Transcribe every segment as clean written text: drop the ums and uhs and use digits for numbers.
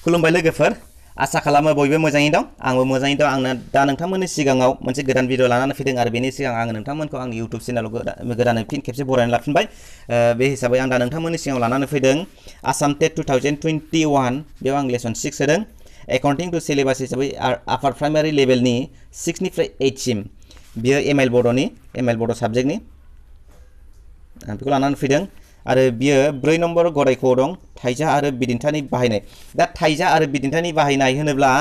खुलुमबाय लोगोफोर आसा खालामो बयबो मोजाङै दं आंबो मोजाङै दं आंना दा नोंथांमोननि सिगाङाव मोनसे गोदान भिडिअ लानानै फैदों आरो बेनि सिगां आङो नोंथांमोनखौ आंनि YouTube चेनेलाव गोदानै फिन खेबसे बरायनानै लाफिनबाय बे हिसाबै आं दा नोंथांमोननि सिगाङाव लानानै फैदों आसाम टेट 2021 बेयाव आं लेसन 6 होदों एकाउन्टिं टु सिलेबास हिसाबै आपार प्राइमारि लेभेलनि 6 निफ्राय 8 सिम बियो एमएल बड' साबजेक्टनि आं बेखौ लानानै फैदों आरो बियो 4 नम्बर गरायखौ दं थाइजा आरो बिदिन्थानि बाहायनाय दा थाइजा आरो बिदिन्थानि बाहायनाय होनोब्ला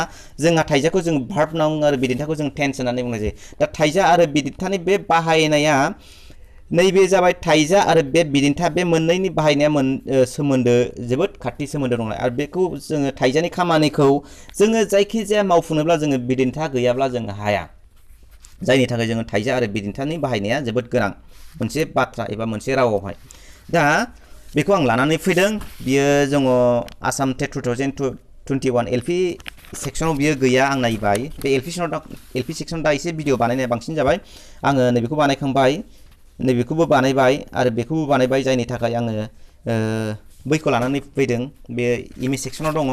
जोंहा थाइजाखौ जों भार्ब नाउन आरो बिदिन्थाखौ जों टेन्स होननानै बुंनाय जायो दा थाइजा आरो बिदिन्थानि बे बाहायनाया नैबे जाबाय थाइजा आरो बे बिदिन्था बे मोननैनि बाहायनाया सोमोन्दो जोबोद खाथि सोमोन्दो दं आरो बेखौ जोङो थाइजानि खामानिखौ जोङो जायखि जाया मावफुंनोब्ला जोङो बिदिन्था गैयाब्ला जों हाया जायनि थाखाय जोङो थाइजा आरो बिदिन्थानि बाहायनाया जोबोद गोनां मोनसे बाथ्रा एबा मोनसे रावावहाय दा बेखौ आं लानानै फैदों बियो जोङो आसाम टेट 2021 एलपि सेक्सनाव बियो गैया आं नायबाय बे एलपि सेक्सनाव दा एसे भिडिअ बानायनाया बांसिन जाबाय आङो नैबेखौ बानायखांबाय नैबेखौबो बानायबाय आरो बेखौबो बानायबाय जायनि थाखाय आङो बैखौ लानानै फैदों बे इमि सेक्सनाव दङ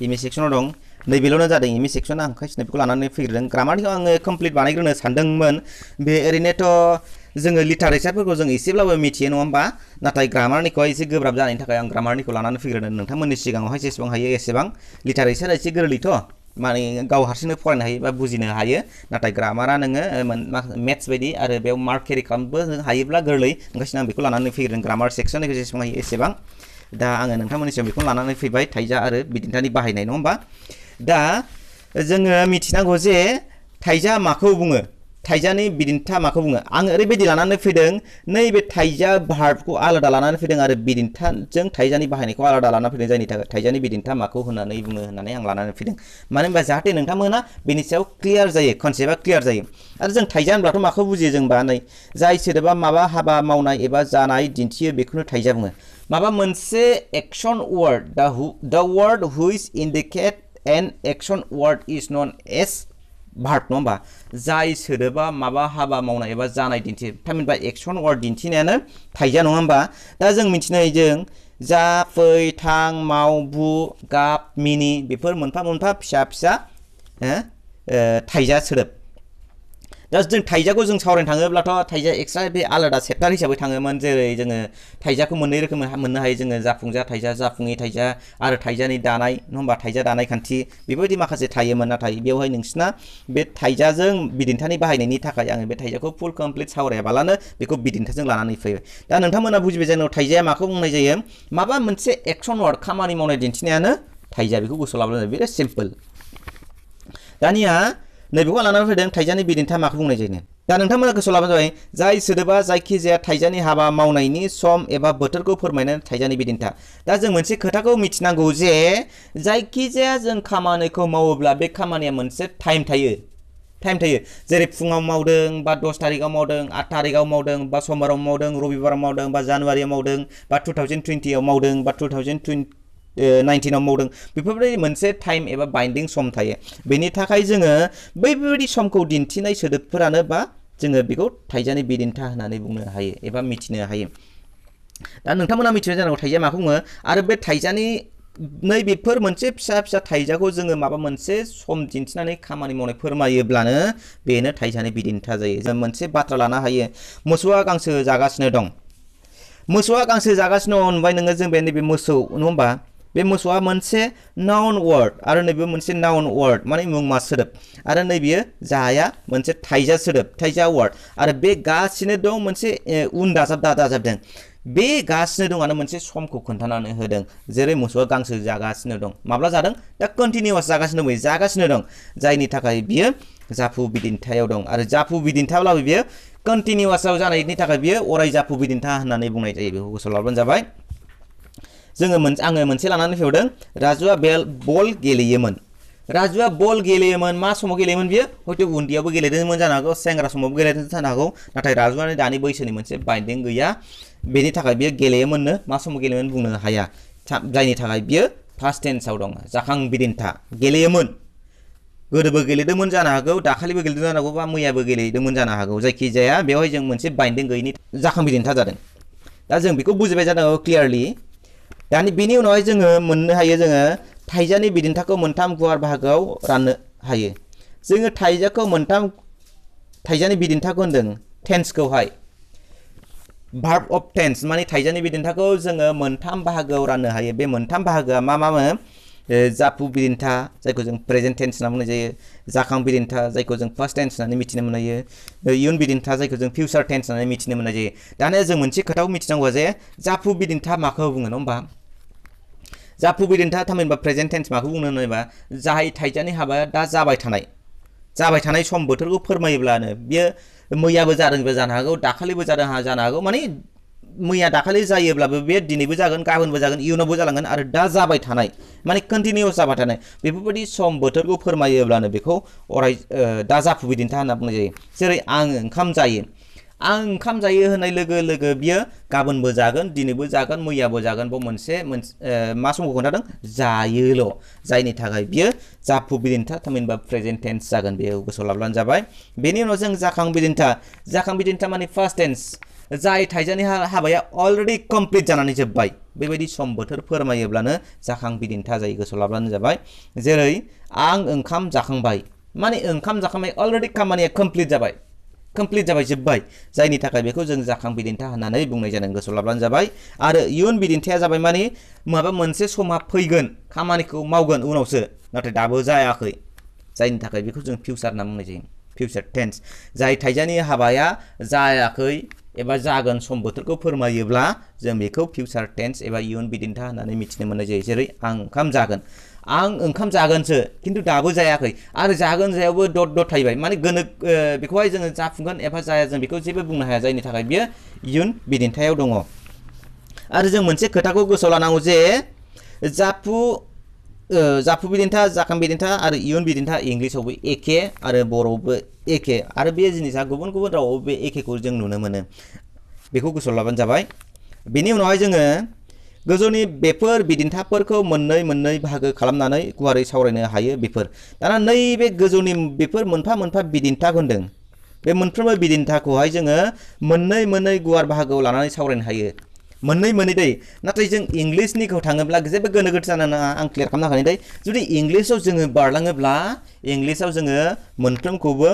इमि सेक्सनाव दं नैबेल'नो जादों इमि सेक्सना आं खायसे बेखौ लानानै फैग्रोदों ग्रामारखौ आङो कमप्लिट बानायग्रोनो सानदोंमोन बे ओरैनोथ' जोङो लिटारेचारफोरखौ जों एसेब्लाबो मिथियो नङा होमबा नाथाय ग्रामारनिखौ एसे गोब्राब जानायनि थाखाय आं ग्रामारनिखौ लानानै फैग्रोदों नोंथांमोननि सिगाङावहाय जेसेबां हायो एसेबां लिटारेचारा एसे गोरलैथ' माने गाव हारसिंनो फरायनो हायो बा बुजिनो हायो नाथाय ग्रामारा नोङो मेथ्स बायदि आरो बेयाव मार्क केरि खालामनोबो हायोब्ला गोरलै ओंखायनो आं बेखौ लानानै फैग्रोदों ग्रामार सेक्सननिखौ जेसेबां हायो एसेबां दा आङो नोंथांमोननि सिगाङाव बेखौ लानानै फैबाय थाइजा आरो बिदिन्थानि बाहायनाय नङा होमबा दा जोङो मिथिनांगौ जे थाइजा माखौ बुङो थाइजानि बिदिन्था माखौ बुङो आं ओरैबायदि लानानै फैदों नैबे थाइजा भार्बखौ आलादा लानानै फैदों आरो बिदिन्थाजों थाइजानि बाहायनायखौ आलादा लानानै फैदों जायनि थाखाय थाइजानि बिदिन्था माखौ होननानै बुङो होननानै आं लानानै फैदों मानो होनबा जाहाथे नोंथांमोना बेनि सायाव क्लियार जायो कनसेप्टआ क्लियार जायो आरो जों थाइजा होनब्लाथ' माखौ बुजियो जों नै जाय सोदोबा माबा हाबा मावनाय एबा जानाय दिन्थियो बेखौनो थाइजा बुङो माबा मोनसे action word the word which indicate an action word is known as verb नङा होमबा जाय सोदोबा माबा हाबा मावनाय एबा जानाय दिन्थियो थामहिनबा एक्शन वार्ड दिन्थिनायानो थाइजा नङा होमबा दा जों मिथिनाय जों जा फै थां माव बु गाब मिनि बेफोर मोनफा मोनफा फिसा फिसा थाइजा सोदोब दा जों थाइजाखौ जों सावरायनो थाङोब्लाथ' थाइजा एक्सट्रा बे आलादा चेप्टार हिसाबै थाङोमोन जेरै जोङो थाइजाखौ मोननै रोखोमै मोननो हायो जोङो जाफुंजा थाइजा जाफुङि थाइजा आरो थाइजानि दानाय नङा होमबा थाइजा दानाय खान्थि बेबायदि माखासे थायोमोन नाथाय बेवहाय नोंसिना बे थाइजाजों बिदिन्थानि बाहायनायनि थाखाय आङो बे थाइजाखौ फुल कमप्लिट सावरायाबालानो बेखौ बिदिन्थाजों लानानै फैबाय दा नोंथांमोना बुजिबाय जानो थाइजाया माखौ बुंनाय जायो माबा मोनसे एक्शन वार्ड खामानि मावनाय दिन्थिनायानो थाइजा बेखौ गोसोआव लाब्लानो बिराद सिम्पल दानिया नैबेखौ लानानै फैदों थाइजानि बिदिन्था माखौ बुंनाय जायो दा नोंथांमोना गोसोआव लाबानो जाबाय जाय सोदोबा जायखिजाया थाइजानि हाबा मावनायनि सम एबा बोथोरखौ फोरमायनो थाइजानि बिदिन्था दा जों मोनसे खोथाखौ मिथिनांगौ जे जायखिजाया जों खामानिखौ मावोब्ला बे खामानिया मोनसे टाइम थायो जेरै फुङाव मावदों बा 10 तारिखआव मावदों 8 तारिखआव मावदों बा समबाराव मावदों रबिबाराव मावदों बा जानुवारियाव मावदों बा 2020 आव मावदों बा 2019 आव मावदों बेफोरबायदि मोनसे टाइम एबा बाइन्डिं सम थायो बेनि थाखाय जोङो बैबायदि समखौ दिन्थिनाय सोदोबफोरानो बा जोङो बेखौ थाइजानि बिदिन्था होननानै बुंनो हायो एबा मिथिनो हायो दा नोंथांमोना मिथिबाय जानांगौ थाइजाया माखौ बुङो आरो बे थाइजानि नैबेफोर मोनसे फिसा फिसा थाइजाखौ जोङो माबा मोनसे सम दिन्थिनानै खामानि मावनाय फोरमायोब्लानो बेनो थाइजानि बिदिन्था जायो जों मोनसे बाथ्रा लानो हायो मोसौआ गांसो जागासिनो दं होनबाय नोङो जों बे नैबे मोसौ नङा होमबा बे मोसौआ मोनसे नाउन वार्ड आरो नैबे मोनसे नाउन वार्ड माने मुंमा सोदोब आरो नैबेयो जाया मोनसे थाइजा सोदोब थाइजा वार्ड आरो बे गासिनो दं मोनसे उन दाजाबदों बे गासिनो दंआनो मोनसे समखौ खोन्थानानै होदों जेरै मोसौआ गांसो जागासिनो दं माब्ला जादों दा कन्टिनिउअस जागासिनो दं जायनि थाखाय बियो जाफु बिदिन्थायाव दं आरो जाफु बिदिन्थाब्लाबो बियो कन्टिनिउअसआव जानायनि थाखाय बियो अराय जाफु बिदिन्था होननानै बुंनाय जायो बेखौ गोसोआव लाबानो जाबाय आङो मोनसे लानानै फैदों राजुआ बल गेलेयोमोन मा समाव गेलेयोमोन बियो हयथ' उन्दैयावबो गेलेदोंमोन जानो हागौ सेंग्रा समावबो गेलेदों जानो हागौ नाथाय राजुआनो दानि बैसोनि मोनसे बाइन्डिं गैया बेनि थाखाय बियो गेलेयोमोननो मा समाव गेलेयोमोन बुंनो हाया जायनि थाखाय बियो पास्ट टेन्सआव दं जाखां बिदिन्था गेलेयोमोन गोदोबो गेलेदोंमोन जानो हागौ दाखालिबो गेलेदों जानो हागौ बा मैयाबो गेलेदोंमोन जानो हागौ जायखिजाया बेवहाय जों मोनसे बाइन्डिं गैयिनि जाखां बिदिन्था जादों दा जों बेखौ बुजिबाय जानो हागौ क्लियारलि दानि बेनि उनावहाय जोङो मोननो हायो जोङो थाइजानि बिदिन्थाखौ मोनथाम गुवार बाहागोआव राननो हायो जोङो थाइजानि बिदिन्थाखौ होनदों टेन्सखौहाय verb of tense माने थाइजानि बिदिन्थाखौ जोङो मोनथाम बाहागोआव राननो हायो बे मोनथाम बाहागोआ मा जाफु बिदिन्था जायखौ जों प्रेजेन्ट टेन्स होनना बुंनाय जायो जाखां बिदिन्था जायखौ जों पास्ट टेन्स होननानै मिथिनो मोननाय जायो इयुन बिदिन्था जायखौ जों फिउचार टेन्स होननानै मिथिनो मोननाय जायो दानिया जों मोनसे खोथाखौ मिथिनांगौ जे जाफु बिदिन्था माखौ बुङो नङा होमबा जाफु बिदिन्था थामहिनबा प्रेजेन्ट टेन्स माखौ बुंनो होनोबा जाय थाइजानि हाबाया दा जाबाय थानाय सम बोथोरखौ फोरमायोब्लानो बियो मैयाबो जादोंबो जानो हागौ दाखालिबो जानो हागौ माने मैया दाखालि जायोब्लाबो बे दिनैबो जागोन गाबोनबो जागोन इयुनावबो जालांगोन आरो दा जाबाय थानाय माने कन्टिनिउअस जाबाय थानाय बेफोरबायदि सम बोथोरखौ फोरमायोब्लानो बेखौ अराय दा जाफु बिदिन्था होनना बुंनाय जायो जेरै आं ओंखाम जायो होननाय लोगो लोगो बियो गाबोनबो जागोन दिनैबो जागोन मैयाबो जागोन बाव मोनसे मा समखौ खोन्थादों जायोल' जायनि थाखाय बियो जाफु बिदिन्था थामहिनबा प्रेजेन्ट टेन्स जागोन बेयाव गोसोआव लाब्लानो जाबाय बेनि उनाव जों जाखां बिदिन्था माने फार्स्ट टेन्स जाय थाइजानि हाबाया अलरेडि कमप्लिट जानानै जोब्बाय बेबायदि सम बोथोर फोरमायोब्लानो जाखां बिदिन्था जायो गोसोआव लाब्लानो जाबाय जेरै आं ओंखाम जाखांबाय माने ओंखाम जाखांबाय अलरेडि खामानिया कमप्लिट जाबाय जोब्बाय जायनि थाखाय बेखौ जों जाखां बिदिन्था होननानै बुंनाय जादों गोसोआव लाब्लानो जाबाय आरो इयुन बिदिन्थाया जाबाय माने माबा मोनसे समा फैगोन खामानिखौ मावगोन उनावसो नाथाय दाबो जायाखै जायनि थाखाय बेखौ जों फिउचार होनना बुंनाय जायो फिउचार टेन्स जाय थाइजानि हाबाया जायाखै एबा जागोन सम बोथोरखौ फोरमायोब्ला जों बेखौ फिउचार टेन्स एबा इयुन बिदिन्था होननानै मिथिनो मोननाय जायो जेरै आं ओंखाम जागोनसो खिन्थु दाबो जायाखै आरो जागोन जायावबो डट थाहैबाय माने बेखौहाय जोङो जाफुंगोन एबा जाया जों बेखौ जेबो बुंनो हाया जायनि थाखाय बियो इयुन बिदिन्थायाव दङ आरो जों मोनसे खोथाखौ गोसोआव लानांगौ जे जाफु बिदिन्था जाखां बिदिन्था आरो इयुन बिदिन्था इंलिसावबो एखे आरो बर'आवबो एखे आरो बे जिनिसा गुबुन गुबुन रावाव बे एखेखौ जों नुनो मोनो बेखौ गोसोआव लाबानो जाबाय बेनि उनावहाय जोङो गोजौनि बेफोर बिदिन्थाफोरखौ मोननै बाहागो खालामनानै गुवारै सावरायनो हायो दाना नैबे गोजौनि बेफोर मोनफा बिदिन्थाखौ होनदों बे मोनफ्रोमबो बिदिन्थाखौहाय जोङो मोननै गुवार बाहागोआव लानानै सावरायनो हायो मोननै दै नाथाय जों इंलिसनिखौ थाङोब्ला जेबो गोनो गोथो जानो नाङा आं क्लियार खालामना होखानि दै जुदि इंलिसाव जोङो बारलाङोब्ला इंलिसाव जोङो मोनफ्रोमखौबो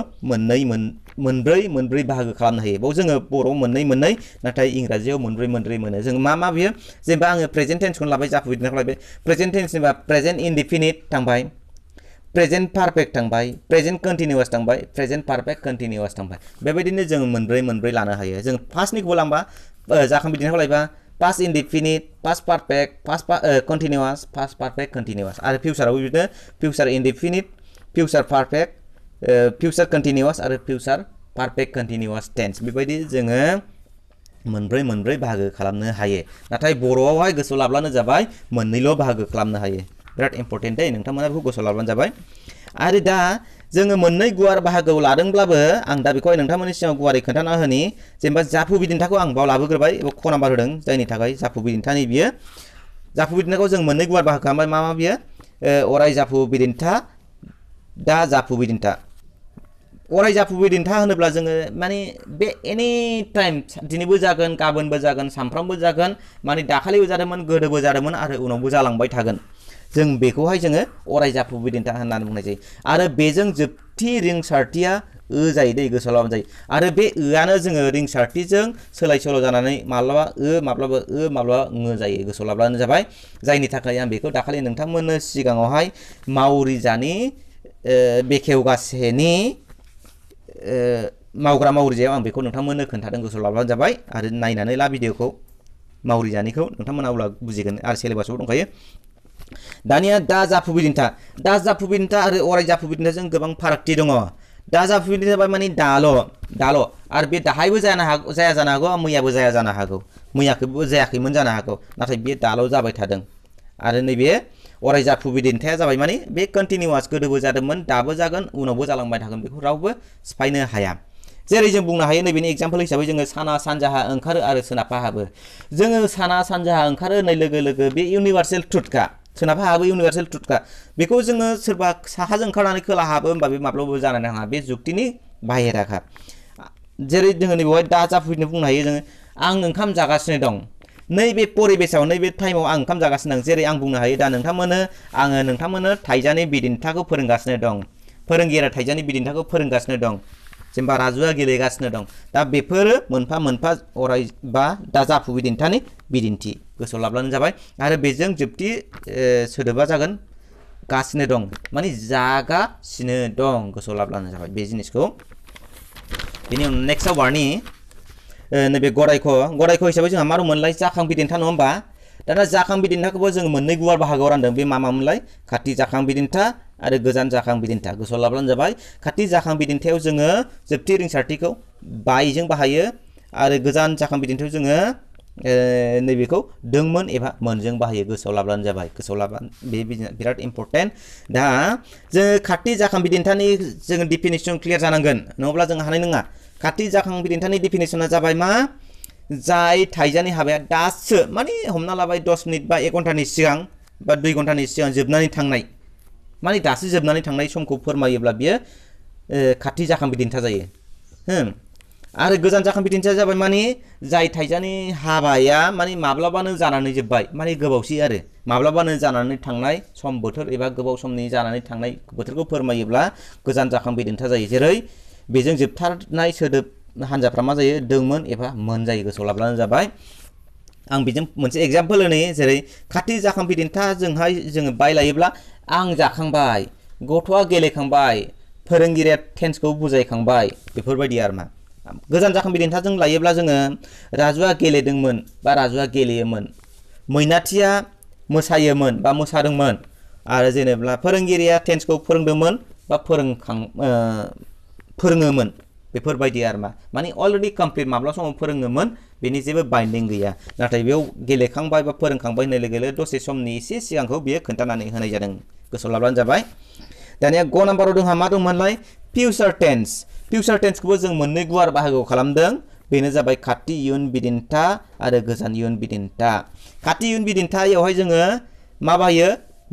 मोनब्रै बाहागो खालामनो हायो बाव जोङो बर'आव मोननै नाथाय इंराजियाव मोनब्रै मोनो जों मा बियो जेनेबा आङो प्रेजेन्ट टेन्सखौनो लाबाय जाफु बिदिन्थाखौ लाबाय प्रेजेन्ट टेन्स होनबा प्रेजेन्ट इनडिफिनिट थांबाय प्रेजेन्ट पारफेक्ट थांबाय प्रेजेन्ट कन्टिनिउआस थांबाय प्रेजेन्ट पारफेक्ट कन्टिनिउआस थांबाय बेबायदिनो जों मोनब्रै लानो हायो जों फार्स्टनिखौबो लांबा जाखां बिदिन्थाखौ लायोबा past indefinite past perfect past continuous past perfect continuous आरो फिउचारावबो बिदिनो future indefinite future perfect future continuous आरो फिउचार पारफेक्ट कन्टिनिउआस टेन्स बेबायदि जोङो मोनब्रै बाहागो खालामनो हायो नाथाय बर'आवहाय गोसोआव लाब्लानो जाबाय मोननैल' बाहागो खालामनो हायो बिराद इम्पर्टेन्ट दै नोंथांमोना बेखौ गोसोआव लाब्लानो जाबाय आरो दा जोङो मोननै गुवार बाहागोआव लादोंब्लाबो आं दा बेखौहाय नोंथांमोननि सिगाङाव गुवारै खोन्थाना होनि जेनेबा जाफु बिदिन्थाखौ आं बाव लाबोग्रोबाय एबा ख नाम्बार होदों जायनि थाखाय जाफु बिदिन्थाखौ जों मोननै गुवार बाहागो खालामबाय मा बियो अराय जाफु बिदिन्था दा जाफु बिदिन्था अराय जाफु बिदिन्था होनोब्ला जोङो माने बे एनि टाइम दिनैबो जागोन गाबोनबो जागोन सानफ्रामबो जागोन माने दाखालिबो जादोंमोन गोदोबो जादोंमोन आरो उनावबो जालांबाय थागोन जों बेखौहाय जोङो अराय जाफु बिदिन्था होननानै बुंनाय जायो आरो बेजों जोबथि रिंसारथिया जायो दै गोसोआव लाबानो जायो आरो बे आनो जोङो रिंसारथिजों सोलाय सोल' जानानै माब्लाबा माब्लाबा जायो गोसोआव लाब्लानो जाबाय जायनि थाखाय आं बेखौ दाखालि नोंथांमोननो सिगाङावहाय मावरिजानि बेखेवगासेनि मावग्रा मावरिजायाव आं बेखौ नोंथांमोननो खोन्थादों गोसोआव लाब्लानो जाबाय आरो नायनानै ला भिडिअखौ मावरिजानिखौ नोंथांमोना अब्ला बुजिगोन आरो सिलेबासाव दंखायो दानिया दा जाफु बिदिन्था आरो अराय जाफु बिदिन्थाजों गोबां फारागथि दङ दा जाफु बिदिन्था जाबाय माने दाल' आरो बे दाहायबो जाया जानो हागौ मैयाबो जाया जानो हागौ मैयाखौबो जायाखैमोन जानो हागौ नाथाय बे दाल' जाबाय थादों आरो नैबे अराय जाफु बिदिन्थाया जाबाय माने बे कन्टिनिउआस गोदोबो जादोंमोन दाबो जागोन उनावबो जालांबाय थागोन बेखौ रावबो सिफायनो हाया जेरै जों बुंनो हायो नैबेनि एग्जाम्पल हिसाबै जोङो साना सानजाहा ओंखारो आरो सोनाबहा हाबो जोङो साना सानजाहा ओंखारो होननाय लोगो लोगो बे इउनिभार्सेल ट्रुथखा सोनाबहा हाबो इउनिभार्सेल ट्रुथखा बेखौ जोङो सोरबा साहाजों ओंखारनानै खोला हाबो होमबा बे माब्लाबाबो जानो नाङा बे जुक्तिनि बाहेराखा जेरै जोङो नैबेवहाय दा जाफु बिदिन्था बुंनो हायो जोङो आं ओंखाम जागासिनो दं नैबे परिबेसाव नैबे टाइमाव आं ओंखाम जागासिनो दं जेरै आं बुंनो हायो दा नोंथांमोननो थाइजानि बिदिन्थाखौ फोरोंगासिनो दं फोरोंगिरिया थाइजानि बिदिन्थाखौ फोरोंगासिनो दं जेनेबा राजुआ गेलेगासिनो दं दा बेफोरो मोनफा मोनफा अराय बा दा जाफु बिदिन्थानि बिदिन्थि गोसोआव लाब्लानो जाबाय आरो बेजों जोबथि सोदोबा जागोन गासिनो दं माने जागासिनो दं गोसोआव लाब्लानो जाबाय बे जिनिसखौ बेनि उनाव नेक्स्टआव बारनि नैबे गरायख' हिसाबै जोंहा मा दंमोनलाय जाखां बिदिन्था नङा होमबा दाना जाखां बिदिन्थाखौबो जों मोननै गुवार बाहागोआव रानदों बे मामोनलाय खाथि जाखां बिदिन्था आरो गोजान जाखां बिदिन्था गोसोआव लाब्लानो जाबाय खाथि जाखां बिदिन्थायाव जोङो जोबथि रिंसारथिखौ बायजों बाहायो आरो गोजान जाखां बिदिन्थायाव जोङो नैबेखौ दोंमोन एबा मोनजों बाहायो गोसोआव लाब्लानो जाबाय गोसोआव लाब्लानो बे बिराद इम्पर्टेन्ट दा जोङो खाथि जाखां बिदिन्थानि जोङो डिफिनिसन क्लियार जानांगोन नङाब्ला जों हानाय नङा खाथि जाखां बिदिन्थानि डिफिनिसना जाबाय मा जाय थाइजानि हाबाया दासो माने हमना लाबाय 10 मिनिट बा 1 घन्टानि सिगां बा 2 घन्टानि सिगां जोबनानै थांनाय माने दासो जोबनानै थांनाय समखौ फोरमायोब्ला बियो खाथि जाखां बिदिन्था जायो आरो गोजान जाखां बिदिन्थिया जाबाय माने जाय थाइजानि हाबाया माने माब्लाबानो जानानै जोब्बाय माने गोबावसै आरो माब्लाबानो जानानै थांनाय सम बोथोर एबा गोबाव समनि जानानै थांनाय बोथोरखौ फोरमायोब्ला गोजान जाखां बिदिन्था जायो जेरै बेजों जोबथारनाय सोदोब हान्जाफ्रा मा जायो दोंमोन एबा मोन जायो गोसोआव लाब्लानो जाबाय आं बेजों मोनसे एग्जाम्पल होनि जेरै खाथि जाखां बिदिन्थाजोंहाय जोङो बाय लायोब्ला आं जाखांबाय गथ'आ गेलेखांबाय फोरोंगिरिया टेन्सखौ बुजायखांबाय बेफोरबायदि आरो मा गोजान जाखां बिदिन्थाजों लायोब्ला जोङो राजुआ गेलेदोंमोन बा राजुआ गेलेयोमोन मैनाथिया मोसायोमोन बा मोसादोंमोन आरो जेनेबा फोरोंगिरिया टेन्सखौ फोरोंदोंमोन बा फोरोङोमोन बेफोरबायदि आरो मा माने अलरेडि कमप्लिट माब्ला समाव फोरोङोमोन बेनि जेबो बाइन्डिं गैया नाथाय बेयाव गेलेखांबाय बा फोरोंखांबाय होननाय लोगो लोगो दसे समनि एसे सिगांखौ बियो खोन्थानानै होनाय जादों गोसोआव लाब्लानो जाबाय दानिया ग नाम्बाराव जोंहा मा दंमोनलाय फिउचार टेन्सखौबो जों मोननै गुवार बाहागोआव खालामदों बेनो जाबाय खाथि इयुन बिदिन्था आरो गोजान इयुन बिदिन्था खाथि इयुन बिदिन्थायावहाय जोङो मा बाहायो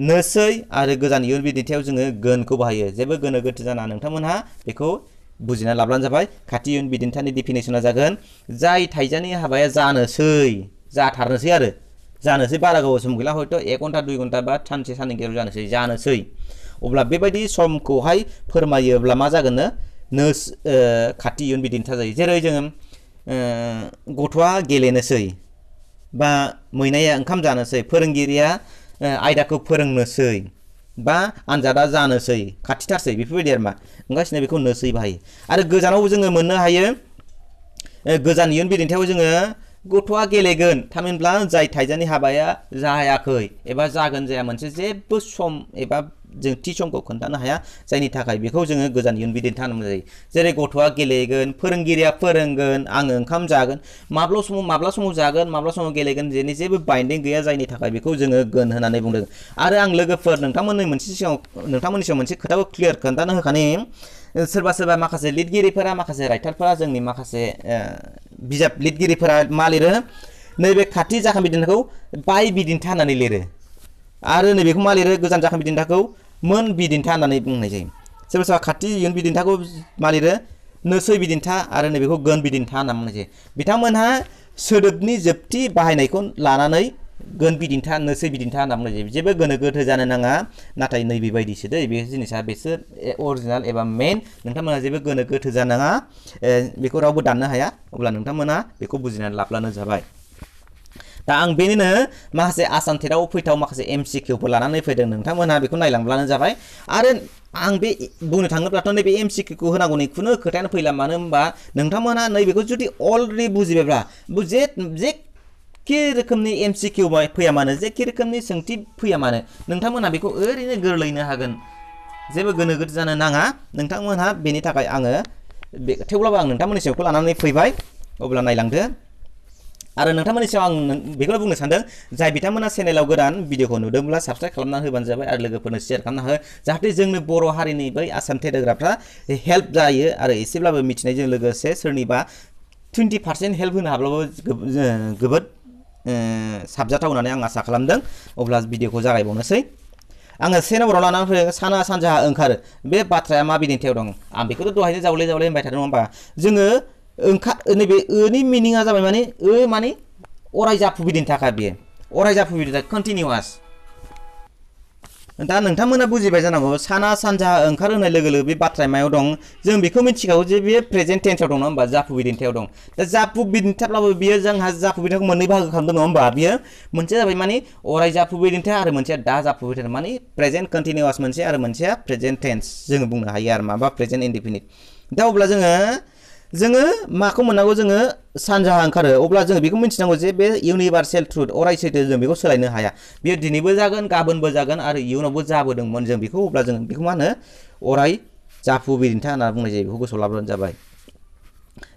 नोसै आरो गोजान इयुन बिदिन्थायाव जोङो गोनखौ बाहायो जेबो गोनो गोथो जाना नोंथांमोनहा बेखौ बुजिना लाब्लानो जाबाय खाथि इयुन बिदिन्थानि डिफिनिसना जागोन जाय थाइजानि हाबाया जाथारनोसै आरो जानोसै बारा गोबाव सम गैला हयथ' 1 घन्टा 2 घन्टा बा सानसे साननै गेजेराव जानोसै अब्ला बेबायदि समखौहाय फोरमायोब्ला मा जागोननो खाथि इयुन बिदिन्था जायो जेरै जोङो गथ'आ गेलेनोसै बा मैनाया ओंखाम जानोसै फोरोंगिरिया आयदाखौ फोरोंनोसै बा आनजादा जानोसै खाथिथारसै बेफोरबायदि आरो मा ओंखायनो बेखौ नोसै बाहायो आरो गोजानाव जोङो मोननो हायो गोजान इयुन बिदिन्थायाव जोङो गथ'आ गेलेगोन थामहिनबा जाय थाइजानि हाबाया जायाखै एबा जागोन जाया मोनसे जेबो सम एबा जों थि समखौ खोन्थानो हाया जायनि थाखाय बेखौ जोङो गोजान इयुन बिदिन्था होननाय जायो जेरै गथ'आ गेलेगोन फोरोंगिरिया फोरोंगोन आङो ओंखाम जागोन माब्ला समाव जागोन माब्ला समाव गेलेगोन जेनि जेबो बाइन्डिं गैया जायनि थाखाय बेखौ जोङो गोन होननानै बुंदों आरो आं लोगोफोर नोंथांमोननि सिगाङाव मोनसे खोथाखौ क्लियार खोन्थानो होखानि सोरबा माखासे लिरगिरिफोरा माखासे राइटारफोरा जोंनि माखासे बिजाब लिरगिरिफोरा मा लिरो नैबे खाथि जाखां बिदिन्थाखौ बाय बिदिन्था होननानै लिरो आरो नैबेखौ मा लिरो गोजान जाखां बिदिन्थाखौ मोन बिदिन्था होननानै बुंनाय जायो सोरबा खाथि इयुन बिदिन्थाखौ मा लिरो नोसै बिदिन्था आरो नैबेखौ गोन बिदिन्था होनना बुंनाय जायो बिथांमोनहा सोदोबनि जोबथि बाहायनायखौ लानानै गोन बिदिन्था नोसै बिदिन्था होनना बुंनाय जायो जेबो गोनो गोथो जानो नाङा नाथाय नैबेबायदिसो दै बे जिनिसा बेसोर अरिजिनाल एबा मेन नोंथांमोना जेबो गोनो गोथो जानाङा बेखौ रावबो दाननो हाया अब्ला नोंथांमोना बेखौ बुजिनानै लाब्लानो जाबाय दा आं बेनिनो माखासे आसाम टेटआव फैथाव माखासे MCQफोर लानानै फैदों नोंथांमोनहा बेखौ नायलांब्लानो जाबाय आरो आं बे बुंनो थाङोब्लाथ' नैबे MCQखौ होनांगौनि खुनु खोथायानो फैला मानो होनबा नोंथांमोनहा नैबेखौ जुदि अलरेडि बुजिबायब्ला जेखि रोखोमनि MCQ फैया मानो जेखि रोखोमनि सोंथि फैया मानो नोंथांमोनहा बेखौ ओरैनो गोरलैनो हागोन जेबो गोनो गोथो जानो नाङा नोंथांमोनहा बेनि थाखाय आङो थेवब्लाबो आं नोंथांमोननि सायावखौ लानानै फैबाय अब्ला नायलांदो आरो नोंथांमोननि सायाव आं बेखौनो बुंनो सानदों जाय बिथांमोना चेनेलाव गोदान भिडिअखौ नुदोंब्ला साबस्क्राइब खालामना होबानो जाबाय आरो लोगोफोरनो शेयार खालामना हो जाहाथे जोंनि बर' हारिनि बै आसाम टेट होग्राफ्रा हेल्प जायो आरो एसेब्लाबो मिथिनायजों लोगोसे सोरनिबा 20% हेल्प होनो हाब्लाबो जोबोद साबजाथाव होननानै आं आसा खालामदों अब्ला भिडिअखौ जागायबावनोसै आङो 1 नाम्बाराव लानानै फैदों साना सानजाहा ओंखारो बे बाथ्राया मा बिदिन्थियाव दं आं बेखौथ' दहायनो जावले होनबाय थादों नङा होमबा जोङो नैबे नि मिनिङा जाबाय माने अराय जाफुबिदिन्थाखा बेयो अराय जाफुबिदिन्था कन्टिनिउआस दा नोंथांमोना बुजिबाय जानांगौ साना सानजा ओंखार होनाय लोगो लोगो बे बाथ्राया मायाव दं जों बेखौ मिथिखागौ जे बेयो प्रेजेन्ट टेन्सआव दं नङा होमबा जाफुबिदिन्थायाव दं दा जाफुबिदिन्थाब्लाबो बियो जोंहा जाफुबिदिन्थाखौ मोननै बाहागो खालामदों नङा होमबा बियो मोनसेया जाबाय माने अराय जाफुबिदिन्था आरो मोनसेया दा जाफुबिदिन्था माने प्रेजेन्ट कन्टिनिउआस मोनसे आरो मोनसेया प्रेजेन्ट टेन्स जोङो बुंनो हायो आरो माबा प्रेजेन्ट इनडिफिनिट दा अब्ला जोङो माखौ मोननांगौ जोङो सानजाहा ओंखारो अब्ला जोङो बेखौ मिथिनांगौ जे बे इउनिभार्सेल ट्रुथ अराय सैथो जों बेखौ सोलायनो हाया बेयो दिनैबो जागोन गाबोनबो जागोन आरो इयुनावबो जाबोदोंमोन जों बेखौ अब्ला जों बेखौ मा होनो अराय जाफुबिदिन्था होनना बुंनाय जायो बेखौ गोसोआव लाब्लानो जाबाय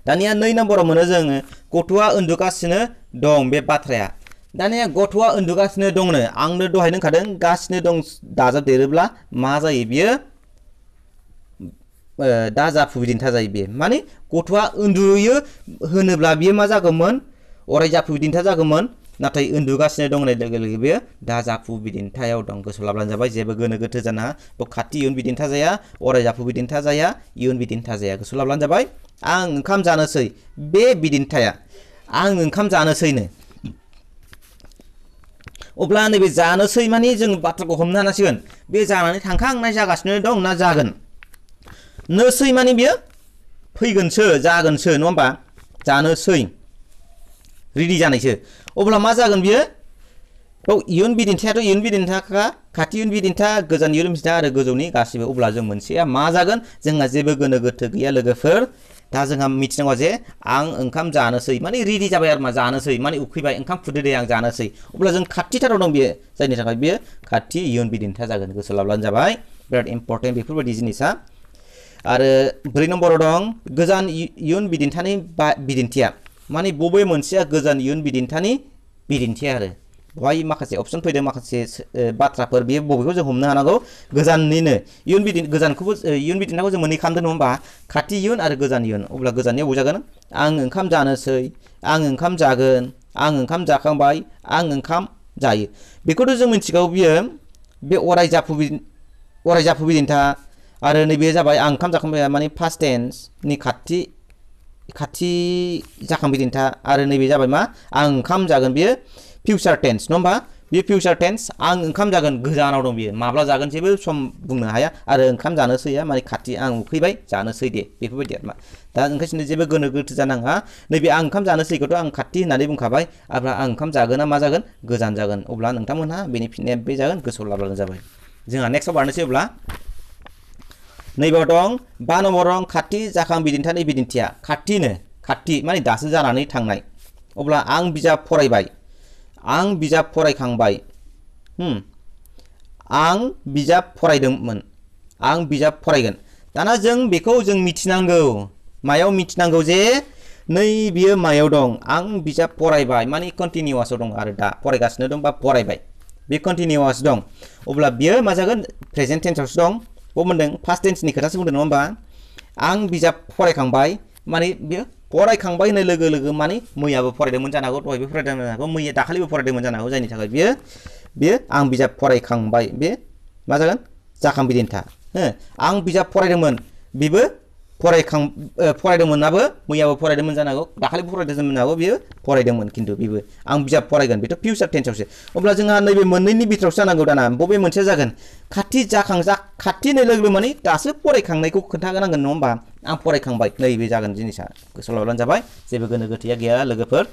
दानिया 2 नम्बराव मोनो जोङो गथ'आ उन्दुगासिनो दं बे बाथ्राया दानिया गथ'आ उन्दुगासिनो दंनो आंनो दहाय होनखादों गासिनो दं दाजाबदेरोब्ला मा जायो बियो दा जाफुबिदिन्था जायो बे माने गथ'आ उन्दुयो होनोब्ला बियो मा जागौमोन अराय जाफुबिदिन्था जागौमोन नाथाय उन्दुगासिनो दं होननाय लोगो लोगो बेयो दा जाफुबिदिन्थायाव दं गोसोआव लाब्लानो जाबाय जेबो गोनो गोथो जाना खाथि इयुन बिदिन्था जाया अराय जाफुबिदिन्था जाया इयुन बिदिन्था जाया गोसोआव लाब्लानो जाबाय आं ओंखाम जानोसै बे बिदिन्थाया आं ओंखाम जानोसैनो अब्ला नैबे जानोसै माने जों बाथ्राखौ हमनो हानांसिगोन बे जानानै थांखांनाय जागासिनो दं ना जागोन नोसै माने बियो फैगोनसो जागोनसो नङा होमबा जानोसै रेडि जानायसो अब्ला मा जागोन बियो इयुन बिदिन्थायाथ' इयुन बिदिन्थाखा खाथि इयुन बिदिन्था गोजान इयुन बिदिन्था आरो गोजौनि गासिबो अब्ला जों मोनसेया मा जागोन जोंहा जेबो गोनो गोथो गैया लोगोफोर दा जोंहा मिथिनांगौ जे आं ओंखाम जानोसै माने रेडि जाबाय आरो मा जानोसै माने उखैबाय ओंखाम खुरदो दे आं जानोसै अब्ला जों खाथिथाराव दं बियो जायनि थाखाय बियो खाथि इयुन बिदिन्था जागोन गोसोआव लाब्लानो जाबाय बिराद इम्पर्टेन्ट बेफोरबायदि जिनिसा आरो 4 नम्बराव दं गोजान इयुन बिदिन्थानि बिदिन्थिया माने बबे मोनसेया गोजान इयुन बिदिन्थानि बिदिन्थिया आरो बेवहाय माखासे अपसन फैदों माखासे बाथ्राफोर बेयो बबेखौ जों हमनो हानांगौ गोजाननिनो इयुन बिदिन्थाखौ जों मोननै खालामदों नङा होमबा खाथि इयुन आरो गोजान इयुन अब्ला गोजाननियाव जागोन आं ओंखाम जानोसै आं ओंखाम जागोन आं ओंखाम जाखांबाय आं ओंखाम जायो बेखौथ' जों मिथिगौ बियो बे अराय जाफुबिदिन्था आरो नैबे जाबाय आं ओंखाम जाखांबाय माने पास्ट टेन्सनि खाथि जाखांबिदिन्था आरो नैबे जाबाय मा आं ओंखाम जागोन बियो फिउचार टेन्स नङा होमबा बियो फिउचार टेन्स आं ओंखाम जागोन गोजानाव दं बियो माब्ला जागोन जेबो सम बुंनो हाया आरो ओंखाम जानोसैया माने खाथि आं उखैबाय जानोसै दे बेफोरबायदि आरो मा दा ओंखायनो जेबो गोनो गोथो जानाङा नैबे आं ओंखाम जानोसैखौथ' आं खाथि होननानै बुंखाबाय अब्ला आं ओंखाम जागोन ना मा जागोन गोजान जागोन अब्ला नोंथांमोनहा बेनि फिननाया बे जागोन गोसोआव लाब्लानो जाबाय जोंहा नेक्स्टआव बारनोसै अब्ला नैबेयाव दं 5 नम्बराव खाथि जाखां बिदिन्थानि बिदिन्थिया खाथि माने दासो जानानै थांनाय अब्ला आं बिजाब फरायबाय आं बिजाब फरायखांबाय आं बिजाब फरायदोंमोन आं बिजाब फरायगोन दाना जों बेखौ जों मिथिनांगौ मायाव मिथिनांगौ जे नै बियो मायाव दं आं बिजाब फरायबाय माने कन्टिनिउआसआव दं आरो दा फरायगासिनो दं बा फरायबाय बे कन्टिनिउआस दं अब्ला बियो मा जागोन प्रेजेन्ट टेन्सआवसो दं मोनदों पास्ट टेन्सनि खोथासो बुंदों नङा होमबा आं बिजाब फरायखांबाय माने बियो फरायखांबाय होननाय लोगो लोगो माने मैयाबो फरायदोंमोन जानो हागौ दहायबो फरायदोंमोन जानो हागौ मैया दाखालिबो फरायदोंमोन जानो हागौ जायनि थाखाय बियो आं बिजाब फरायखांबाय बे मा जागोन जाखांबिदिन्था आं बिजाब फरायदोंमोन बेबो फरायदोंमोनाबो मैयाबो फरायदोंमोन जानो हागौ दाखालिबो फरायदोंमोन जानो हागौ बियो फरायदोंमोन खिन्थु बेबो आं बिजाब फरायगोन बेथ' फिउचार टेन्सआवसो अब्ला जोंहा नैबे मोननैनि बिथोरावसो जानांगौ दाना बबे मोनसेया जागोन खाथि होननाय लोगो माने दासो फरायखांनायखौ खोन्थानांगोन नङा होमबा आं फरायखांबाय नैबे जागोन जिनिसा गोसोआव लाब्लानो जाबाय जेबो गोनो गोथोया गैया लोगोफोर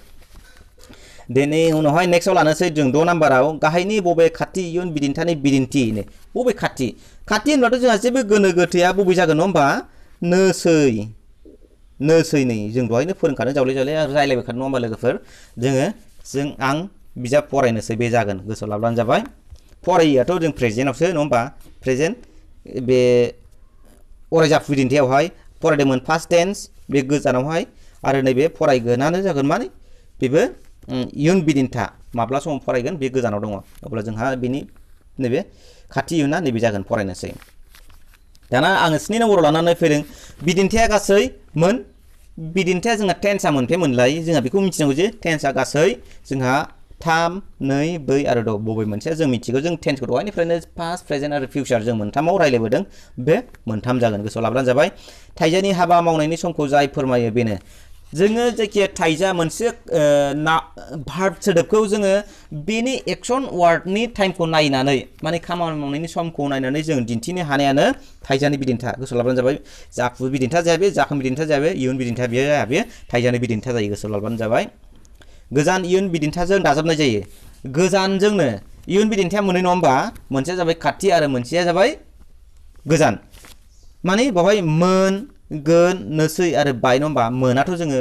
दिनै उनावहाय नेक्स्टआव लानोसै जों 6 नाम्बाराव गाहायनि बबे खाथि इयुन बिदिन्थानि बिदिन्थि बबे खाथि होनब्लाथ' जोंहा जेबो गोनो गोथोया बबे जागोन नङा होमबा नोसै नै जों दहायनो फोरोंखानो जावले रायलायबायखानो नङा होमबा लोगोफोर आं बिजाब फरायनोसै बे जागोन गोसोआव लाब्लानो जाबाय फरायैयाथ' जों प्रेजेन्टआवसो नङा होमबा प्रेजेन्ट बे अराय जाफुबिदिन्थायावहाय फरायदोंमोन पास्ट टेन्स बे गोजानावहाय आरो नैबे फरायगोनानो जागोन माने बेबो इयुन बिदिन्था माब्ला समाव फरायगोन बे गोजानाव दङ अब्ला जोंहा बेनि नैबे खाथि इयुना नैबे जागोन फरायनोसै दाना आङो 7 नम्बराव लानानै फैदों बिदिन्थाया गासै बिदिन्थाया जोंहा टेन्सआ मोनलाय जोंहा बेखौ मिथिनांगौ जे टेन्सआ गासै जोंहा 3 2 4 आरो द' बबे मोनसेया जों मिथिगौ जों टेन्सखौ दहायनिफ्रायनो पास्ट प्रेजेन्ट आरो फिउचार जों मोनथामाव रायलायबोदों बे मोनथाम जागोन गोसोआव लाब्लानो जाबाय थाइजानि हाबा मावनायनि समखौ जाय फोरमायो बेनो जोङो जायखिया थाइजा मोनसे भार्ब सोदोबखौ जोङो बेनि एक्शन वार्डनि टाइमखौ नायनानै माने खामानि मावनायनि समखौ नायनानै जों दिन्थिनो हानायानो थाइजानि बिदिन्था गोसोआव लाबानो जाबाय जाफु बिदिन्था जाहैबाय जाखां बिदिन्था जाहैबाय इयुन बिदिन्था बे थाइजानि बिदिन्था जायो गोसोआव लाबानो जाबाय गोजान इयुन बिदिन्थाजों दाजाबनाय जायो गोजानजोंनो इयुन बिदिन्थिया मोननै नङा होमबा मोनसेया जाबाय खाथि आरो मोनसेया जाबाय गोजान माने बावहाय मोन गोन नोसै आरो बाय नङा होमबा मोनाथ' जोङो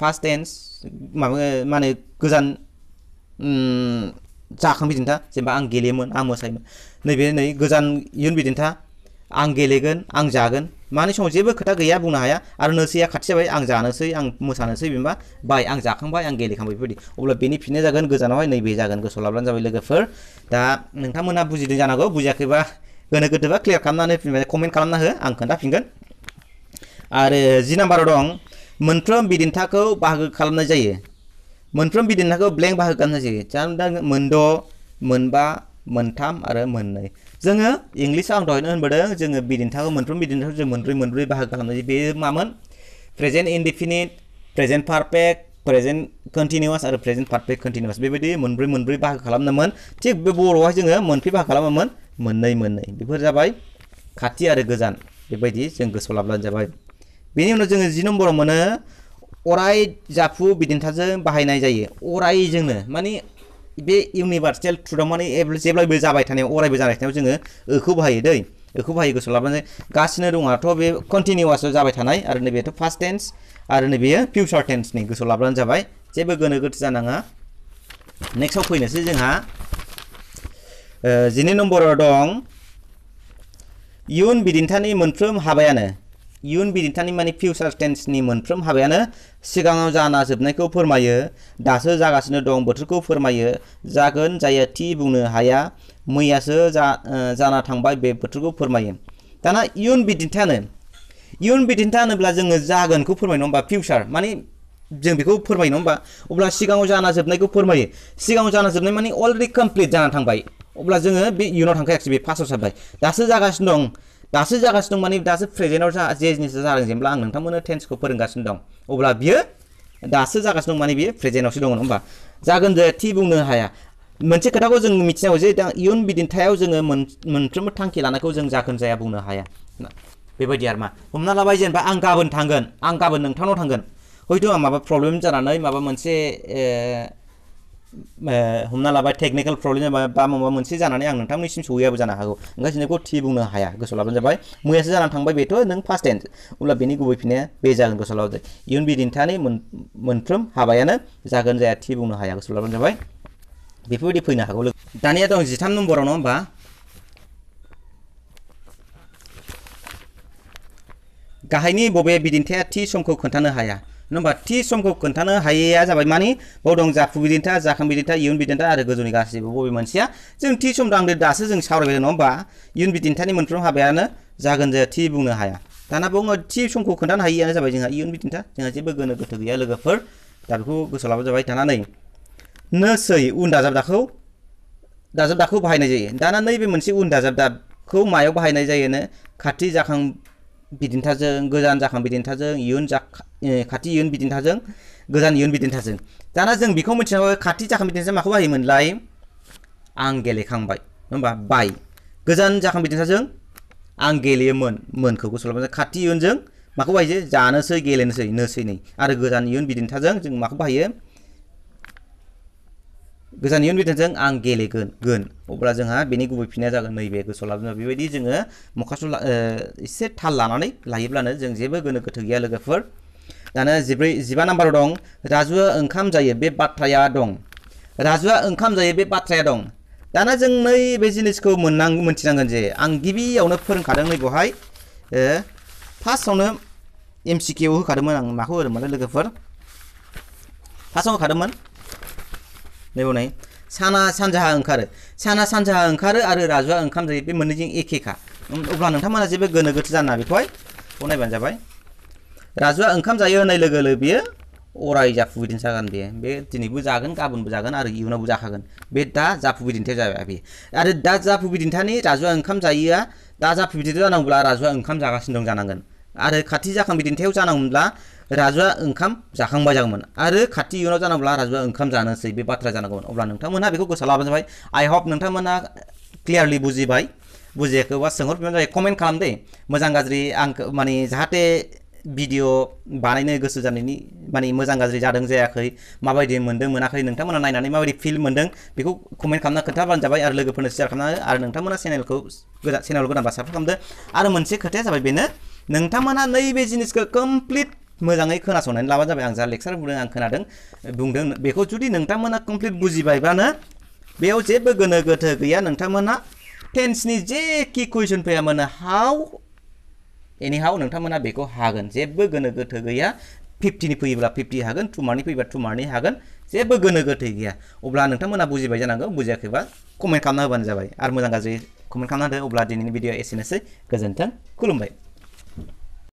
पास्ट टेन्स माने गोजान जाखां बिदिन्था जेनेबा आं गेलेयोमोन आं मोसायोमोन नैबे नै गोजान इयुन बिदिन्था आं गेलेगोन आं जागोन माने समाव जेबो खोथा गैया बुंनो हाया आरो नोसैया खाथि जाबाय आं जानोसै आं मोसानोसै बेनोबा बाय आं जाखांबाय आं गेलेखांबाय बेबायदि अब्ला बेनि फिननाया जागोन गोजानावहाय नैबे जागोन गोसोआव लाब्लानो जाबाय लोगोफोर दा नोंथांमोना बुजिदों जानांगौ बुजियाखैबा गोनो गोथोबा क्लियार खालामनानै कमेन्ट खालामना हो आं खोन्थाफिनगोन आरो 10 नाम्बाराव दं मोनफ्रोम बिदिन्थाखौ बाहागो खालामनाय जायो मोनफ्रोम बिदिन्थाखौ ब्लेंक बाहागो खालामनाय जायो दा मोनद' मोनबा मोनथाम आरो मोननै जोङो इंलिसाव आं दहायनो होनबोदों जोङो बिदिन्थाखौ मोनफ्रोम बिदिन्थाखौ जों मोनब्रै बाहागो खालामनाय जायो बे मामोन present indefinite present perfect present continuous आरो प्रेजेन्ट पारफेक्ट कन्टिनिउआस बेबायदि मोनब्रै बाहागो खालामदोंमोन थिग बे बर'आवहाय जोङो मोनब्रै बाहागो खालामोमोन मोननै बेफोर जाबाय खाथि आरो गोजान बेबायदि जों गोसोआव लाब्लानो जाबाय बेनि उनाव जोङो 10 नम्बराव मोनो अराय जाफु बिदिन्थाजों बाहायनाय जायो अरायजोंनो माने बे इउनिभार्सेल ट्रुथआव माने जेब्लाबो जाबाय थानायाव अरायबो जाबाय थानायाव जोङो ओखौ बाहायो दै ओखौ बाहायो गोसोआव लाब्लानो गासिनो दङाथ' बे कन्टिनिउआसआव जाबाय थानाय आरो नैबेथ' पास्ट टेन्स आरो नैबेयो फिउचार टेन्सनि गोसोआव लाब्लानो जाबाय जेबो गोनो गोथो जानाङा नेक्स्टआव फैनोसै जोंहा 12 नम्बराव दं इयुन बिदिन्थानि मोनफ्रोम हाबायानो इयुन बिदिन्थानि माने फिउचार टेन्सनि मोनफ्रोम हाबायानो सिगाङाव जाना जोबनायखौ फोरमायो दासो जागासिनो दं बोथोरखौ फोरमायो जागोन जायो थि बुंनो हाया मैयासो जाना थांबाय बे बोथोरखौ फोरमायो दाना इयुन बिदिन्था होनोब्ला जोङो जागोनखौ फोरमायो नङा होमबा फिउचार माने जों बेखौ फोरमायो नङा होमबा अब्ला सिगाङाव जाना जोबनायखौ फोरमायो सिगाङाव जाना जोबनाय माने अलरेडि कमप्लिट जाना थांबाय अब्ला जोङो बे इयुनाव थांखायाखिसै बे पास्टआव साबबाय दासो जागासिनो दं माने दासो प्रेजेन्टआव जे जिनिसा जादों जेनेबा आं नोंथांमोननो टेन्सखौ फोरोंगासिनो दं अब्ला बियो दासो जागासिनो दं माने बियो प्रेजेन्टआवसो दङ नङा होमबा जागोन जाया थि बुंनो हाया मोनसे खोथाखौ जों मिथिनांगौ जे दा इयुन बिदिन्थायाव जोङो मोनफ्रोमबो थांखि लानायखौ जों जागोन जाया बुंनो हाया बेबायदि आरो मा हमना लाबाय जेनेबा आं गाबोन नोंथांनाव थांगोन हयथ' आं माबा प्रब्लेम जानानै माबा मोनसे हमना लाबाय टेकनिकेल प्रब्लेम बा माबा मोनसे जानानै आं नोंथांनिसिम सहैयाबो जानो हागौ ओंखायनो बेखौ थि बुंनो हाया गोसोआव लाबानो जाबाय मैयासो जानानै थांबाय बेथ' नों पास्ट टेन्स अब्ला बेनि गुबै फिननाया बे जागोन गोसोआव लाबानो जाबाय इयुन बिदिन्थानि मोनफ्रोम हाबायानो जागोन जाया थि बुंनो हाया गोसोआव लाबानो जाबाय बेफोरबायदि फैनो हागौ दानिया दं 13 नम्बराव नङा होमबा गाहायनि बबे बिदिन्थाया थि समखौ खोन्थानो हाया नङा थि समखौ खोन्थानो हायैया जाबाय माने बाव दं जाफु बिदिन्था जाखां बिदिन्था इयुन बिदिन्था आरो गोजौनि गासैबो बबे मोनसेया जों थि सम दांदो दासो जों सावरायबाय नङा होमबा इयुन बिदिन्थानि मोनफ्रोम हाबायानो जागोन जाया थि बुंनो हाया दाना बुङो थि समखौ खोन्थानो हायैयानो जाबाय जोंहा इयुन बिदिन्था जोंहा जेबो गोनो गोथो गैया लोगोफोर दा बेखौ गोसोआव लाबानो जाबाय दाना नै नोसै उन दाजाबदाखौ बाहायनाय जायो दाना नैबे मोनसे उन दाजाबदाखौ मायाव बाहायनाय जायोनो खाथि जाखां बिदिन्थाजों गोजान जाखां बिदिन्थाजों खाथि इयुन बिदिन्थाजों गोजान इयुन बिदिन्थाजों दाना जों बेखौ मिथिनांगौ खाथि जाखां बिदिन्थाजों माखौ बाहायोमोनलाय आं गेलेखांबाय होमबा बाय गोजान जाखां बिदिन्थाजों आं गेलेयोमोन मोनखौ गोसोआव लाबानो खाथि इयुनजों माखौ बाहायो जानोसै गेलेनोसै नोसै नै आरो गोजान इयुन बिदिन्थाजों जों माखौ बाहायो गोजान इयुन बिदिन्थाजों आं गेलेगोन अब्ला जोंहा बेनि गुबै फिननाया जागोन नैबे गोसोआव लाब्ला बेबायदि जोङो मखास्थ' एसे थाल लानानै लायोब्लानो जों जेबो गोनो गोथो गैया लोगोफोर दाना 15 नाम्बाराव दं राजुआ ओंखाम जायो बे बाथ्राया दं दाना जों नैबे जिनिसखौ मोनथिनांगोन जे आं गिबियावनो फोरोंखादों नै बेवहाय फार्स्टआवनो MCQ होखादोंमोन आं माखौ होदोंमोन लोगोफोर फार्स्टआव होखादोंमोन नै साना सानजाहा ओंखारो आरो राजुआ ओंखाम जायो बे मोननैजों एखेखा अब्ला नोंथांमोना जेबो गोनो गोथो जाना बेखौहाय नायबानो जाबाय राजुआ ओंखाम जायो होननाय लोगो लोगो बियो अराय जाफु बिदिन्थि जागोन बे दिनैबो जागोन गाबोनबो जागोन आरो इयुनावबो जाखागोन बे दा जाफु बिदिन्थिया जाबाय बे आरो दा जाफु बिदिन्थानि राजुआ ओंखाम जायोआ दा जाफु बिदिन्थि जानांगौब्ला राजुआ ओंखाम जागासिनो दं जानांगोन आरो खाथि जाखां बिदिन्थियाव जानांगौब्ला राजुआ ओंखाम जाखांबाय जागौमोन आरो खाथि इयुनाव जानांगौब्ला राजुआ ओंखाम जानोसै बे बाथ्रा जानांगौमोन अब्ला नोंथांमोनहा बेखौ गोसोआव लाबानो जाबाय आइ हप नोंथांमोनहा क्लियारलि बुजिबाय बुजियाखैबा सोंहरफिनबानो जाबाय कमेन्ट खालाम दे मोजां गाज्रि आं माने जाहाथे भिडिअ बानायनो गोसो जानायनि माने मोजां गाज्रि जादों जायाखै माबायदि मोनदों मोनाखै नोंथांमोना नायनानै माबायदि फिल मोनदों बेखौ कमेन्ट खालामना खोन्थाबानो जाबाय आरो लोगोफोरनो शेयार खालामना आरो नोंथांमोना चेनेलखौ गोदानबा साबस्क्राइब खालामदो आरो मोनसे खोथाया जाबाय बेनो नोंथांमोना नैबे जिनिसखौ कमप्लिट मोजाङै खोनासंनानै लाबानो जाबाय आं जा लेक्चार बुंदों आं बुंदों बेखौ जुदि नोंथांमोना कमप्लिट बुजिबायबानो बेयाव जेबो गोनो गोथो गैया नोंथांमोना टेन्सनि जेखि कुइसन फैया मानो एनिहाउ नोंथांमोना बेखौ हागोन जेबो गोनो गोथो गैया 50नि फैयोब्ला 50 हागोन 2 मार्कनि फैयोब्ला 2 मार्कनि हागोन जेबो गोनो गोथो गैया अब्ला नोंथांमोना बुजिबाय जानांगौ बुजियाखैबा कमेन्ट खालामना होबानो जाबाय आरो मोजां गाज्रि कमेन्ट खालामना होदो अब्ला दिनैनि भिडिअ एसेनोसै गोजोन्थों खुलुमबाय